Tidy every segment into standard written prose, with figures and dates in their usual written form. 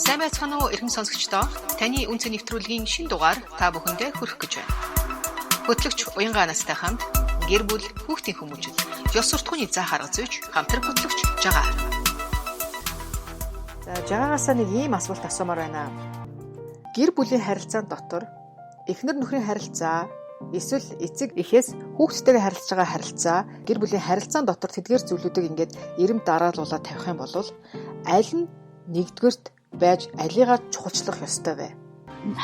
Сайн байцгаана уу эрхэм сонсогчдоо. Таны үнцэн нэвтрүүлгийн шин дугаар та бүхэндээ хүрэх гэж байна. Хөтлөгч Уянга Анастай хамт гэр бүл, хүүхдийн хүмүүжил, ёс суртахууны заах арга зүйч хамтран хөтлөгч Жагаа. За, Жагаагаасаа нэг ийм асуулт асуумаар байна. Гэр бүлийн харилцаан дотор эхнэр нөхрийн харилцаа эсвэл эцэг эхээс хүүхдтэйгээ харилцаж байгаа харилцаа, гэр бүлийн харилцаан дотор тэдгээр зүйлүүдийг ингээд ирэм дараалуулаад тавих юм бол аль нь нэгдүгээрт байж алигаа чухалчлах ёстой вэ?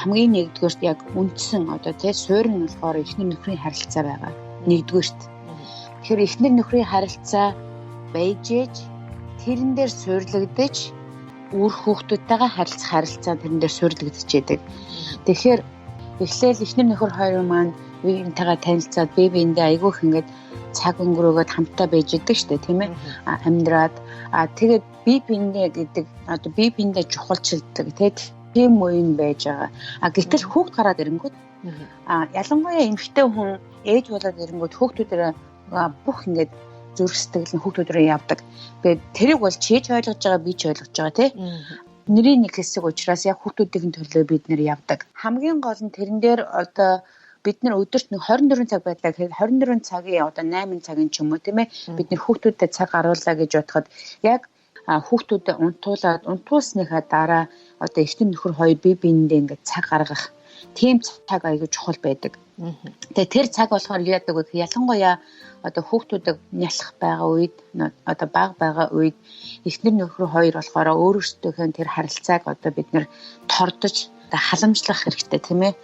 Хамгийн нэгдүгээрт яг үндсэн одоо тий суурь нь болохоор эхнэр нөхрийн харилцаа байгаа. Нэгдүгээрт. Тэгэхээр эхнэр нөхрийн харилцаа байж ээж тэрэн дээр суурлагдаж үр хүүхдүүдтэйгээ харилцах харилцаа тэрэн дээр суурлагдаж яадаг. Тэгэхээр эхлээл эхнэр нөхөр хоёр маань биентэйгээ танилцаад бие биендээ айгүйх ингээд цаг өнгөрөөгөөд хамтдаа байж идэг штэ, тийм ээ, амьдраад тэгээд бие биендээ гэдэг одоо бие биендээ чухалчилдаг тийм үе нь байж байгаа. Гэтэл хүүхд гараад ирэнгүүт ялангуяа эмэгтэй хүн ээж болоод ирэнгүүт хүүхдүүдээ бүх ингээд зүрх сэтгэл нь хүүхдүүдрээ явдаг. Тэгээд тэрийг бол чийж ойлгож байгаа, би ч ойлгож байгаа, тий. Нэрийн нэг хэсэг учраас яг хүүхдүүдийн төлөө бид нэр явдаг. Хамгийн гол нь тэрэн дээр одоо бид нар өдөрт нэг 24 цаг байлаа гэхэд 24 цагийн одоо 8 цагийн ч юм уу, тийм ээ, бид нэр хүүхдүүдэд цаг гаруулаа гэж бодоход яг хүүхдүүдэд унтуулад унтуулсныхаа дараа одоо эхнэр нөхөр хоёр бие биендээ ингээд цаг гаргах тийм цаг аягүй чухал байдаг. Тэгээ тэр цаг болохоор яадаг вэ гэхээр ялангуяа одоо хүүхдүүдэд нялх байгаа үед, одоо бага байгаа үед эхнэр нөхөр хоёр болохоор өөрөөсдийнхөө тэр харилцааг одоо бид нэр тордож халамжлах хэрэгтэй, тийм ээ.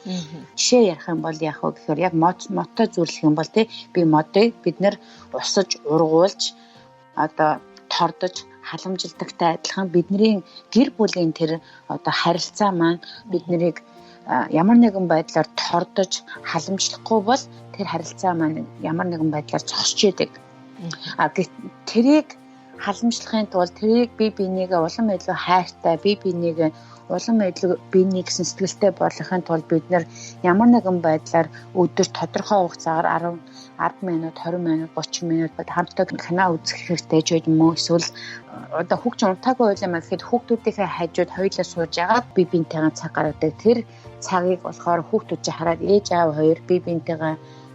Жишээ ярих юм бол яг вэ гэхээр яг мод модтой зүрлэх юм бол тий би модыг бид нэр усаж ургуулж одоо тордож халамжилдагтай адилхан бидний гэр бүлийн тэр одоо харилцаа маань бид нарыг ямар нэгэн байдлаар тордож халамжлахгүй бол тэр харилцаа маань ямар нэгэн байдлаар зогсож идэг. Тэрийг халамжлахын тулд тэрийг бие бинийгээ улам илүү хайртай, бие бинийгээ улам илүү биений гэсэн сэтгэлтэй болгохын тулд бид нэр ямар нэгэн байдлаар өдөр тодорхой хугацаагаар 10 минут, 20 минут, 30 минут хамтдаа кино үзэх хэрэгтэй ч юм уу, эсвэл одоо хүүхд чинь унтаагүй байлаа маа гэхэд хүүхдүүдийнхээ хажууд хоёулаа сууж агаад бие биентэйгээ цаг гаргадаг. Тэр цагийг болохоор хүүхдүүд чи хараад ээж аав хоёр бие биентэйгээ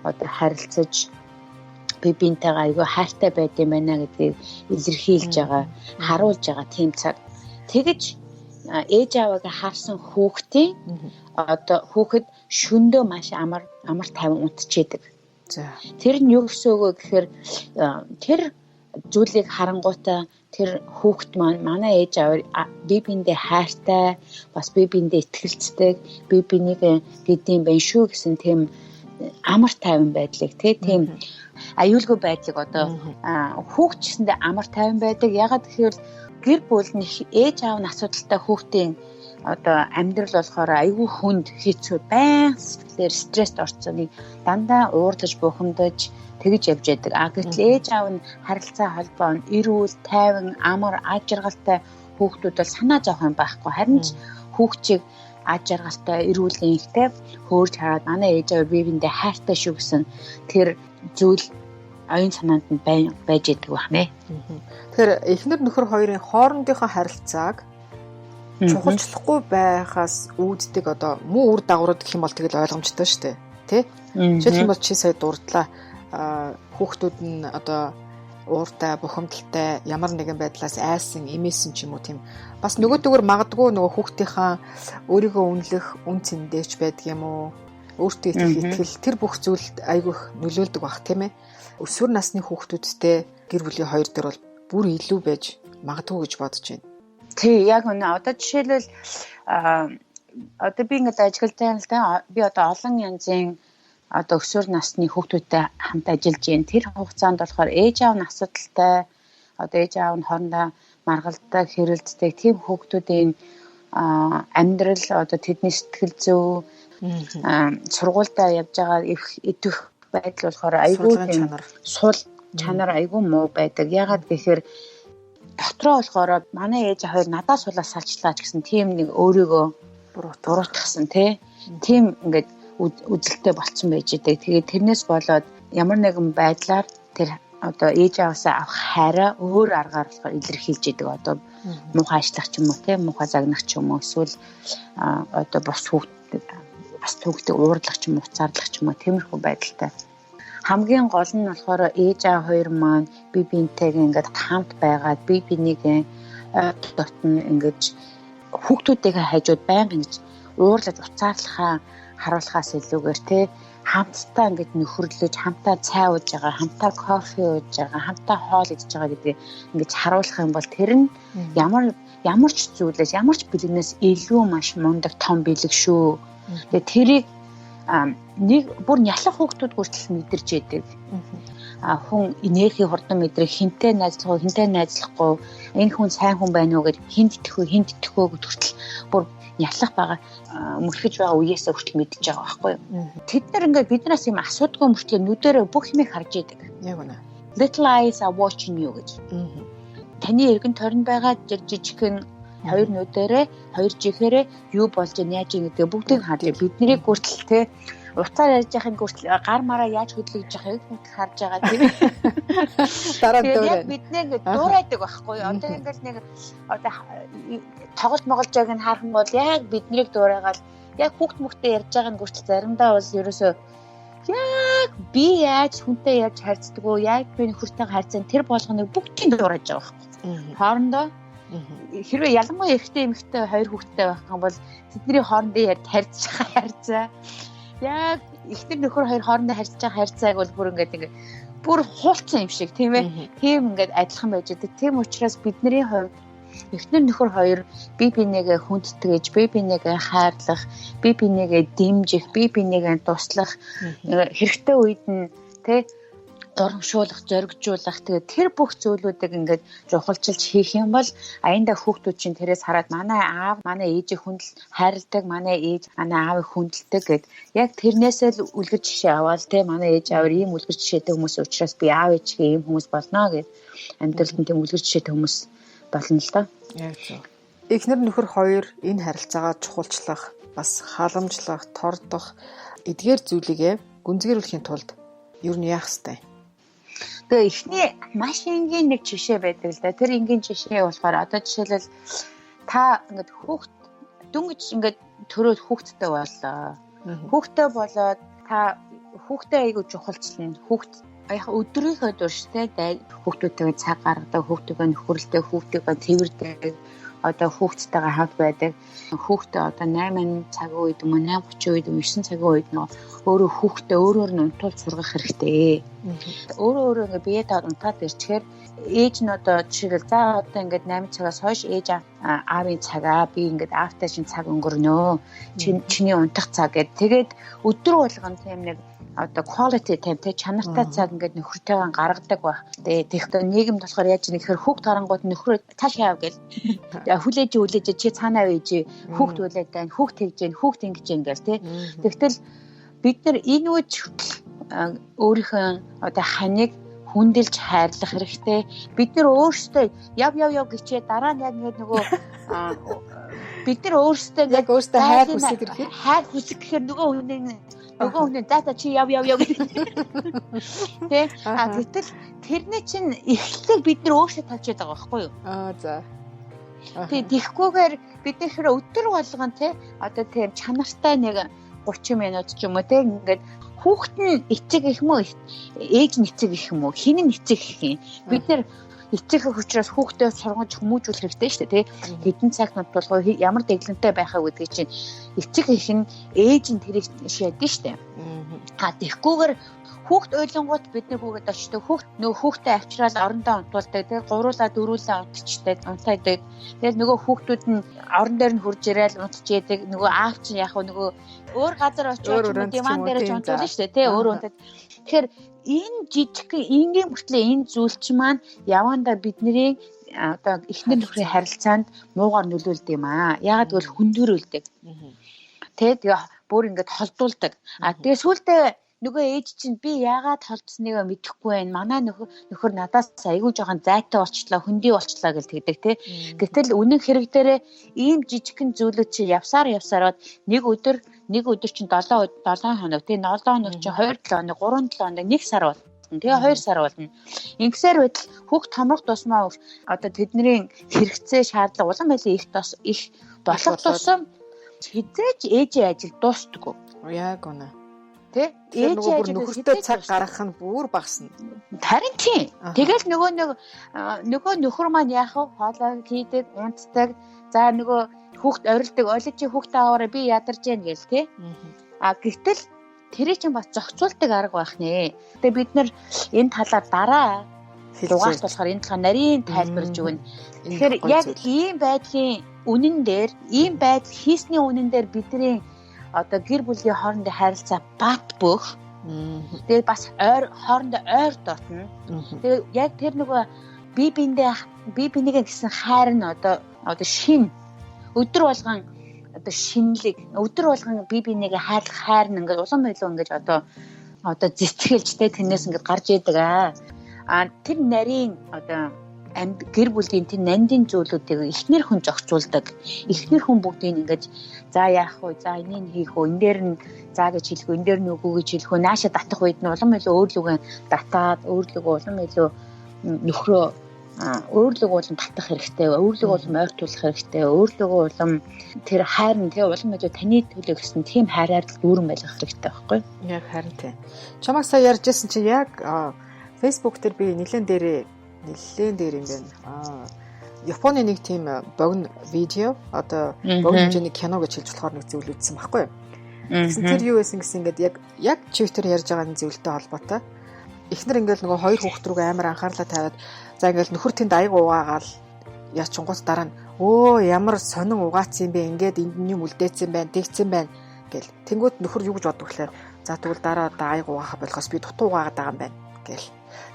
одоо харилцаж бие биентэйгээ айгүй хайртай байд юм байна гэдгийг илэрхийлж байгаа, харуулж байгаа тийм цаг. Тэгэж ээж аавыг харсан хүүхдийн одоо хүүхэд шөндөө маш амар амар тайван унтчихэдэг. За. Тэр нь юу гэсэн үг вэ гэхээр тэр зүйлийг харангуйтаа тэр хүүхэд маань манай ээж аав бие биендээ хайртай, бас бие биендээ итгэлцдэг, бие биенийг гэдэм байх шүү гэсэн тийм амар тайван байдлыг тийм аюулгүй байдлыг одоо хүүхд ч гэсэндээ амар тайван байдаг. Ягаад гэхээр гэр бүл нь ээж аав нь асуудалтай хүүхдийн одоо амьдрал болохоор айгүй хүнд хэцүү, баян сэтгэлээр стресст орцсон, дандаа уурлаж бухимдаж тэгж явж яадаг. Гэтэл ээж аав нь харилцаа холбоо нь эрүүл, тайван, амар, аж жаргалтай хүүхдүүд бол санаа зовох юм байхгүй. Харин ч хүүхчийг аж жаргалтай, эрүүл энхтэй хөөрж хараад манай ээж аав бие биендээ хайртай шүү гэсэн тэр зүйл оюун санаанд нь байж идэг байна. Тэгэхээр эхнэр нөхөр хоёрын хоорондынхоо харилцааг чухалчлахгүй байхаас үүддэг одоо муу үр дагаврууд гэх юм бол тэгэл ойлгомжтой шүү дээ. Тэ? Жишээлх юм бол чи сая дурдлаа, хүүхдүүд нь одоо ууртай, бухимдалтай, ямар нэгэн байдлаас айсан, эмээсэн ч юм уу, тийм бас нөгөөдөөр магадгүй нөгөө хүүхдийнхаа өөрийгөө үнэлэх үн цэндээч байдаг юм уу? Өөртөө итгэх итгэл тэр бүх зүйлд айгүй их нөлөөлдөг бах, тийм ээ. Өсвөр насны хүүхдүүдтэй гэр бүлийн хоёр дээр бол бүр илүү байж магадгүй гэж бодож байна. Тий, яг үнэ. Одоо жишээлбэл одоо би ингээд ажилладаг юм л да. Би одоо олон янзын одоо өсвөр насны хүүхдүүдтэй хамт ажиллаж байна. Тэр хугацаанд болохоор ээж аав нь асуудалтай, одоо ээж аав нь хоорондоо маргалдаг, хэрэлддэг тийм хүүхдүүдийн амьдрал, одоо тэдний сэтгэл зүй, сургуультай явж байгаа идэвх байдал болохоор айгүй сул чанар айгүй муу байдаг. Ягаад гэхээр дотроо болохоор манай ээж хоёр надаас сулаас салчлаа ч гэсэн тийм нэг өөрийгөө буруутгасан тийм ингээд үзэлтэй болцсон байж идэг. Тэгээд тэрнээс болоод ямар нэгэн байдлаар тэр одоо ээж ааваасаа авах хайраа өөр аргаар болохоор илэрхийлж идэг. Одоо муухай ажиллах ч юм уу, те, муухай загнах ч юм уу, эсвэл одоо бус хүүхдийг уурлах ч юм уу, уцаарлах ч юм уу, тиймэрхүү байдалтай. Хамгийн гол нь болохоор ээж аав хоёр маань бие биентэйгээ ингээд хамт байгаад бие биенийгээ дотн ингэж хүүхдүүдийнхээ хажууд байнга ингэж уурлаж уцаарлахаа харуулхаас илүүгээр, те, хамтдаа ингэж нөхөрлөж, хамтаа цай ууж байгаа, хамтаа кофе ууж байгаа, хамтаа хоол идэж байгаа гэдгийг ингэж харуулах юм бол тэр нь ямар ч зүйлээс, ямар ч бэлгнээс илүү маш мундаг том бэлэг шүү. Тэгээ тэрийг нэг бүр нялх хүүхдүүд хүртэл мэдэрч яадаг. Хүн нээхий хурдан мэдрэх, хинтээ найзлах уу, хинтээ найзлахгүй, энэ хүн сайн хүн байна уу гэж хинт итгэх үү, хинт итгэхгүй хүртэл бүр нялх байгаа мөрхөж байгаа үеэсээ хүртэл мэдж байгаа байхгүй юу. Тэд нар ингээд биднээс юм асуудгүй мөртлөө нүдэрээ бүх юмыг харж идэг. Яг үнэ. Little eyes are watching you гэж. Таны эргэн тойронд байгаа жижигхэн хоёр нүдэрээ, хоёр жихээрээ юу болж байна, яаж юм гэдгээ бүгдийг харж, биднийг хүртэл, те, уцаар ярьж байхын хүртэл гар мараа яаж хөдлөж байхыг бүгд харж байгаа, тийм ээ. Дараа нь бидний ингээд дуурайдаг байхгүй юу. Одоо ингээд нэг одоо тоглолт моголж байгааг нь харах юм бол яг биднийг дуурайгаал яг хүүхд мөхтэй ярьж байгаа нь хүртэл заримдаа бол ерөөсөө яг би яаж хүнтэй яаж харьцдаг уу, яг би нөхөртэйгээ харьцсан тэр болгоныг бүгдийг дуурайж байгаа байхгүй. Хоорондоо хэрвээ ялангуяа эрэгтэй эмэгтэй хоёр хүүхэдтэй байх юм бол тэдний хоорондын ярьж харьцаж байгаа харьцаа яг эхнэр нөхөр хоёр хоорондоо харьцаж байгаа харьцааг бол бүр ингээд бүр хуулцсан юм шиг, тийм ээ. Тийм ингээд адилхан байж байгаа. Тийм учраас бидний хувьд эхнэр нөхөр хоёр бие бинийгээ хүндэтгэж, бие бинийгээ хайрлах, бие бинийгээ дэмжих, бие бинийгээ туслах хэрэгтэй үед нь, тэ, урамшуулах, зоригжуулах, тэгээд тэр бүх зүйлүүдийг ингээд жухалчилж хийх юм бол аяндаа хүүхдүүд чинь тэрээс хараад манай аав манай ээжийг хүндэл хайрладаг, манай ээж манай аавыг хүндэлдэг гэд яг тэрнээсээ л үлгэр жишээ аваад, те, манай ээж аавар ийм үлгэр жишээтэй хүмүүс учраас би аав ээжгээ ийм хүмүүс болно гэд амьдралд нь тийм үлгэр жишээтэй хүмүүс болно л доо. Яг зөв. Эхнэр нөхөр хоёр энэ харилцаагаа чухалчлах, бас халамжлах, тордох эдгээр зүйлийгээ гүнзгийрүүлэхийн тулд ер нь яах ёстой? Тэгээ эхний маш энгийн нэг жишээ байдаг л да. Тэр энгийн жишээ болохоор одоо жишээлбэл та ингээд хүүхд дөнгөж ингээд төрөөд хүүхэдтэй боллоо. Хүүхэдтэй болоод та хүүхдээ айгүй чухалчлана. Хүүхд яг өдрийнхөө турш, те, хүүхдүүдтэйгээ цаг гаргадаг, хүүхдтэйгээ нөхөрлөдөг, хүүхдтэйгээ цэвэрдэг, одоо хүүхдтэйгээ хамт байдаг. Хүүхдээ одоо 8 цагийн үед юм уу, 8:30 үед юм, 9 цагийн үед нөгөө өөрөө хүүхдээ өөрөөр нь унтуул сургах хэрэгтэй. Өөрөө өөрөө ингээ бие таад унтаад ирчихээр ээж нь одоо жишээлбэл за одоо ингээд 8 цагаас хойш ээж аавын цагаа би ингээд аавтай шин цаг өнгөрнөө. Чиний унтах цаг гэд. Тэгээд өдөр болгон тийм нэг одоо quality time, те, чанартай цаг ингээд нөхөртэйгээ гаргадаг байх. Тэгээ тэгэхдээ нийгэмд болохоор яаж нэг хэрэг хүүхд гарангууд нөхрөө цааш яав гэл. Хүлээж хүлээж чи цаанаа вэж хүүхд хүлээд байна, хүүхд тэгж гэн, хүүхд ингэж гэн гэл, те. Тэгтэл бид нар энэ үеч өөрийнхөө одоо ханыг хүндэлж хайрлах хэрэгтэй. Бид нар өөрсдөө яв яв яв гэчээ дараа нь яг ингээд нөгөө бид нар өөрсдөө ингээд өөрсдөө хайр хүсэх ирэхээр хайр хүсэх гэхээр нөгөө хүн за чи яв яв яв гэх. Тэ? А гэтэл тэрний чинь эхлэлийг бид нар өөрсдөө тавьчихад байгаа байхгүй юу? Аа за. Тэг тэгхгүйгээр бид нар өдөр болгон, те, одоо тийм чанартай нэг 30 минут ч юм уу, те, ингээд хүүхэд нь эцэг их юм уу, ээж нь эцэг их юм уу, хэн нь эцэг их юм. Бид нар эцэг их учраас хүүхдээ сургаж хүмүүжүүлэх хэрэгтэй шүү дээ, тий. Хэдэн цаг нутуулах уу, ямар дэглэмтэй байхаа гэдгийг чинь эцэг их нь ээж нь тэрийг шийдэн шүү дээ. А тэгхгүйгээр хүүхд ойлонгууд бид нар хүүхэд очдог. Хүүхд нөгөө хүүхдээ авчраал орондоо унтуулдаг, тий. Гуруулаа дөрүүлээ унтчихдаг, унтаадаг. Тэгэл нөгөө хүүхдүүд нь орон дээр нь хурж ирээл унтчихэдэг. Нөгөө аав чинь яг нөгөө өөр газар очиод диван дээр ч унтуулна шүү дээ, тий. Өөр унтаад. Тэгэхээр энэ жижиг энгийн мөртлөө энэ зүйл чинь маань явандаа бидний одоо эхнэр нөхрийн харилцаанд муугаар нөлөөлдөг юм аа. Яагаад гэвэл хүндөрүүлдэг. Тэ, тэгээ бүр ингээд холдуулдаг. А тэгээ сүүлдээ нөгөө ээж чинь би яагаад холдсныг мэдэхгүй байна. Манай нөхөр надаас айгүй жоохон зайтай болчлоо, хөндөй болчлоо гэж тэгдэг, тэ. Гэтэл үнэн хэрэг дээрээ ийм жижигхэн зүйлүүд чи явсаар явсараад нэг өдөр чинь 7 7 хоног, тэ, 7 хоног чи 2 7 хоног, 3 7 хоног, 1 сар бол болно. Тэгээ 2 сар болно. Ингэсээр байтал хүүхд томрох тусмаа одоо тэдний хэрэгцээ шаардлага улам илүү их тос их болох тусам хизээж ээжийн ажил дуустдаггүй. Яг үнэ. Тэ? Ээж ажил нөхөртэй цаг гаргах нь бүр багасна. Харин тийм. Тэгэл нөгөө нэг нөгөө нөхөр маань яах вэ? Хоолой хийдэг, унтдаг. За нөгөө хүүхд орилдог. Олиг чи хүүхдээ аваарай би ядарч яана гэл тэ. А гэтэл тэрий чинь бас зохицуулдаг арга байх нэ. Тэгээ бид нар энэ талаар дараа дугаарт болохоор энэ талаар нарийн тайлбарлаж өгнө. Тэгэхээр яг ийм байдлын үнэн дээр, ийм байдал хийсний үнэн дээр бидний одоо гэр бүлийн хоорондын харилцаа бат бөх. Тэгээд бас ойр хоорондоо ойр дотно. Тэгээд яг тэр нөгөө би биендээ би бинийгээ гэсэн хайр нь одоо шин өдөр болгон одоо шинэлэг өдөр болгон би бинийгээ хайрлах хайр нь ингээд улам илүү ингээд одоо зэтгэлж тэ тэрнээс ингээд гарч идэг аа. А тэр нарийн одоо гэр бүлийн тэр нандин зүйлүүдийг эхнэр хүн зохицуулдаг. Эхнэр хүн бүгдийг ингэж за яах вэ? За энийг хийх үү? Энэ дээр нь за гэж хэлэх үү? Энэ дээр нь үгүй гэж хэлэх үү? Нааша татах үед нь улам илүү өөрлөгөө татаад, өөрлөгөө улам илүү нөхрөө өөрлөгөө улам татах хэрэгтэй, өөрлөгөө улам ойртуулах хэрэгтэй, өөрлөгөө улам тэр хайр нь тэгээ улам илүү таны төлөө гэсэн тийм хайраар л дүүрэн байлгах хэрэгтэй байхгүй юу? Яг харин тийм. Чамаг сая ярьжсэн чи яг Facebook дээр би нэлээд дээрээ нэлээд дээр юм байна. Аа Японы нэг тийм богино видео одоо богино хэмжээний кино гэж хэлж болохоор нэг зүйл үзсэн байхгүй юу? Тэгсэн тэр юу байсан гэсэн ингээд яг чивтер ярьж байгаа нэг зүйлтэй холбоотой. Эхнэр ингээд нөгөө хоёр хүүхэд рүү амар анхаарлаа тавиад за ингээд нөхөр тэнд аяг угаагаал ячингууд дараа нь өө ямар сонин угаацсан юм бэ, ингээд энд нь юм үлдээсэн байна, тэгсэн байна гэл. Тэнгүүд нөхөр юу гэж боддог гэхээр за тэгвэл дараа одоо аяг угаахаа болохоос би дутуу угаагаад байгаа юм байна гэл.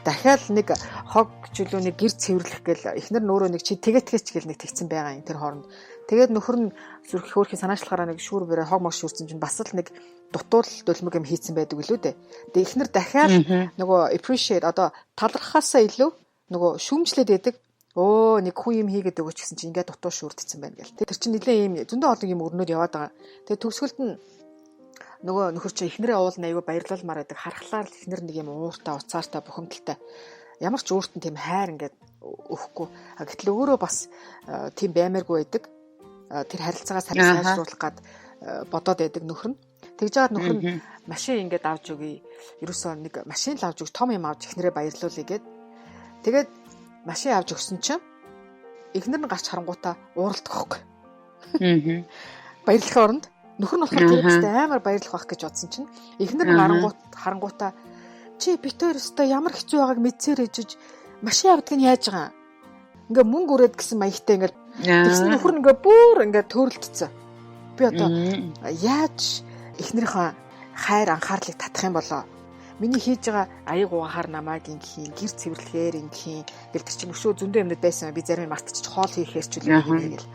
Дахиад нэг хог чөлөө нэг гэр цэвэрлэх гэл эхнэр нь өөрөө нэг чи тэгээд тэгэл нэг тэгсэн байгаа юм тэр хооронд. Тэгээд нөхөр нь зүрх хөөрхийн санаачлахаараа нэг шүүр бэрэ хог мог шүүрсэн чинь бас л нэг дутуул дулмаг юм хийцэн байдаг үлээ дээ. Тэгээд эхнэр дахиад нөгөө appreciate одоо талархаасаа илүү нөгөө шүүмжлээд байдаг. Өө нэг хүн юм хийгээд өгөөч гэсэн чинь ингээд дутуу шүүрдсэн байна гэл. Тэр чинь нэлээ юм зөндөө олон юм өрнөд яваад байгаа. Тэгээд төгсгөлд нь нөгөө нөхөр чинь эхнэрээ уулна айгүй баярлуулмаар байдаг. Харахлаар л эхнэр нэг юм ууртай, уцаартай, бухимдалтай. Ямар ч өөрт нь тийм хайр ингээд өгөхгүй. Гэтэл өөрөө бас тийм баймааргүй байдаг. Тэр харилцаагаа сайжруулах гад бодоод байдаг нөхөр нь. Тэгж жаад нөхөр нь машин ингээд авч өгье. Ерөөсөө нэг машин л авч өгч, том юм авч эхнэрээ баярлуулъя гэд. Тэгээд машин авч өгсөн чинь эхнэр нь гарч харангуйтаа ууралдах байхгүй. Баярлахын оронд нөхөр нь болохоор тэр өстэй амар баярлах байх гэж бодсон чинь эхнэр нь харангуйтаа чи бит хоёр өстэй ямар хэцүү байгааг мэдсээр ижиж машин авдаг нь яаж байгаа ингээ мөнгө өрөөд гэсэн маягтай ингээ тэгсэн нөхөр нь ингээ бүр ингээ төөрөлдсөн. Би одоо яаж эхнэрийнхээ хайр анхаарлыг татах юм болоо? Миний хийж байгаа аяг угаахаар намайг ингэхийн, гэр цэвэрлэхээр ингэхийн гэл тэр чинь өшөө зөндөө юмнууд байсан. Би зарим мартчих хоол хийхээр ч үлээ гэл.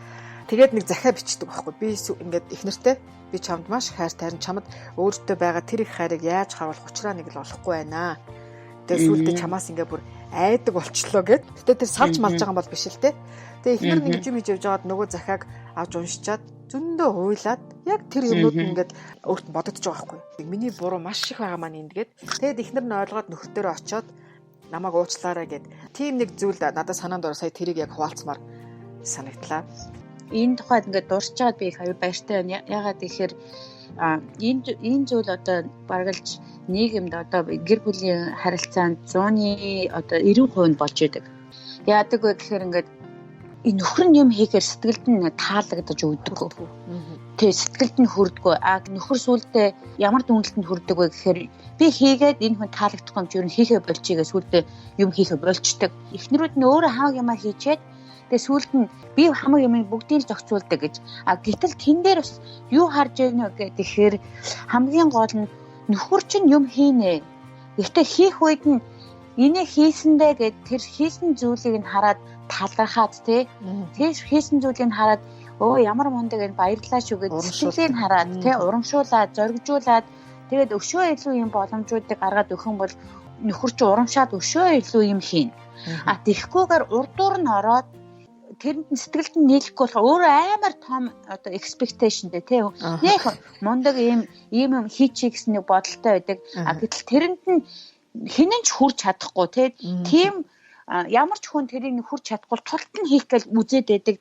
Тэгээд нэг захиа бичдэг байхгүй. Би ингээд эхнэртэй би чамд маш хайртай, харин чамд өөртөө байгаа тэр их хайрыг яаж харуулах учраа нэг л олохгүй байна. Тэгээд сүүлдээ чамаас ингээд бүр айдаг болчлоо гэд. Гэтэ тэр салж малж байгаа юм бол биш л те. Тэгээд эхнэр нэг юм хийж явж байгаад нөгөө захиаг авч уншичаад зөндөө уйлаад яг тэр юмнууд нь ингээд өөрт нь бодогдож байгаа байхгүй. Миний буруу маш их байгаа маань энд гээд. Тэгээд эхнэр нь ойлгоод нөхөртөөрөө очиод намайг уучлаарай гэд. Тийм нэг зүйл надад санаанд ороо сая тэрийг яг хуваалцмаар санагдлаа. Энэ тухайд ингээд дурсаж байгаад би их аюу баяртай байна. Ягаад гэхээр энэ зүйл одоо баргалж нийгэмд одоо гэр бүлийн харилцаанд 100-ны одоо 90% нь болж идэг. Яадаг вэ гэхээр ингээд энэ нөхөр нь юм хийхээр сэтгэлд нь таалагдаж өгдөг. Тэ сэтгэлд нь хүрдэггүй. А нөхөр сүулдэ ямар дүнэлтэнд хүрдэг вэ гэхээр би хийгээд энэ хүн таалагдахгүй юм чи ер нь хийхээ болчихъя гэж сүулдэ юм хийхээ болчдөг. Эхнэрүүд нь өөрөө хамаг юмаа хийчээд тэгээ сүүлд нь би хамаг юмыг бүгдийг л зохицуулдаг гэж. А гэтэл тэн дээр бас юу харж байна вэ гэхээр хамгийн гол нь нөхөр чинь юм хийнэ. Гэхдээ хийх үед нь энийг хийсэндээ гэд тэр хийсэн зүйлийг нь хараад талархаад тий. Тэр хийсэн зүйлийг нь хараад өө ямар мундаг энэ баярлалаа шүү гэж сэтгэлийг нь хараад тий урамшуулаад зоригжуулаад тэгээд өшөө илүү юм боломжуудыг гаргаад өгөх юм бол нөхөр чинь урамшаад өшөө илүү юм хийнэ. А тэгэхгүйгээр урдуур нь ороод тэрэнд нь сэтгэлд нь нийлэхгүй болохоор өөрөө амар том одоо expectation дээ тий. Нэх мундаг ийм ийм юм хийчихье гэсэн нэг бодолтой байдаг. А гэтэл тэрэнд нь Хинэн ч хүрч чадахгүй тийм ямар ч хүн тэрийг хүрч чадахгүй тулт нь хийх гээл үзээд байдаг.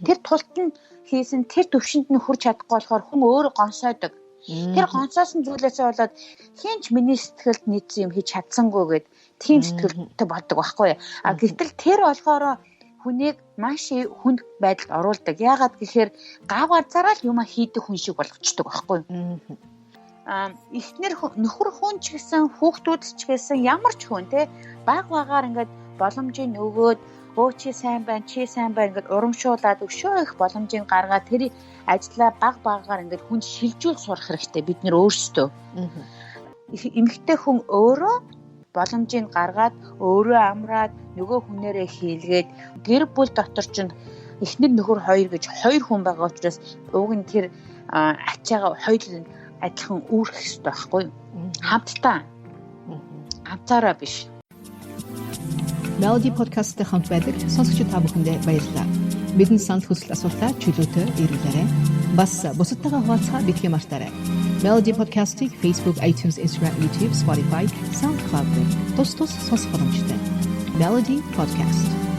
Тэр тулт нь хийсэн тэр төвшөнд нь хүрч чадахгүй болохоор хүн өөрөө гонсойдог. Тэр гонсоосон зүйлээсээ болоод хин ч миний сэтгэлд нийцсэн юм хийж чадсангүй гэд тийм сэтгэлтэй болдог байхгүй. А гэтэл тэр болохоор хүнийг маш хүнд байдалд оруулдаг. Яагаад гэхээр гав газараа л юм хийдэг хүн шиг болгочдөг байхгүй. Эхнэр нөхөр хүн ч гэсэн, хүүхдүүд ч гэсэн, ямар ч хүн те баг багаар ингээд боломжийг өгөөд, өө чи сайн байна, чи сайн байна ингээд урамшуулад, өшөө их боломжийг гаргаад, тэр ажлаа баг багаар ингээд хүнд шилжүүл сурах хэрэгтэй бид нэр өөрсдөө. Эмэгтэй хүн өөрөө боломжийг гаргаад, өөрөө амраад, нөгөө хүнээрээ хийлгээд, гэр бүл дотор чинь эхнэр нөхөр хоёр гэж хоёр хүн байгаа учраас уг нь тэр ачаагаа хоёул адилхан үүрэх ёстой байхгүй юу? Хамтдаа. Ганцаараа биш. Melody Podcast-тэй хамт байдаг сонсогч та бүхэндээ баярлалаа. Бидэнд санал хүсэл асуултаа чөлөөтэй ирүүлээрэй. Бас бусадтайгаа хуваалцахаа битгий мартаарай. Melody Podcast-ийг Facebook, iTunes, Instagram, YouTube, Spotify, SoundCloud дээр тус тус сонсох боломжтой. Melody Podcast.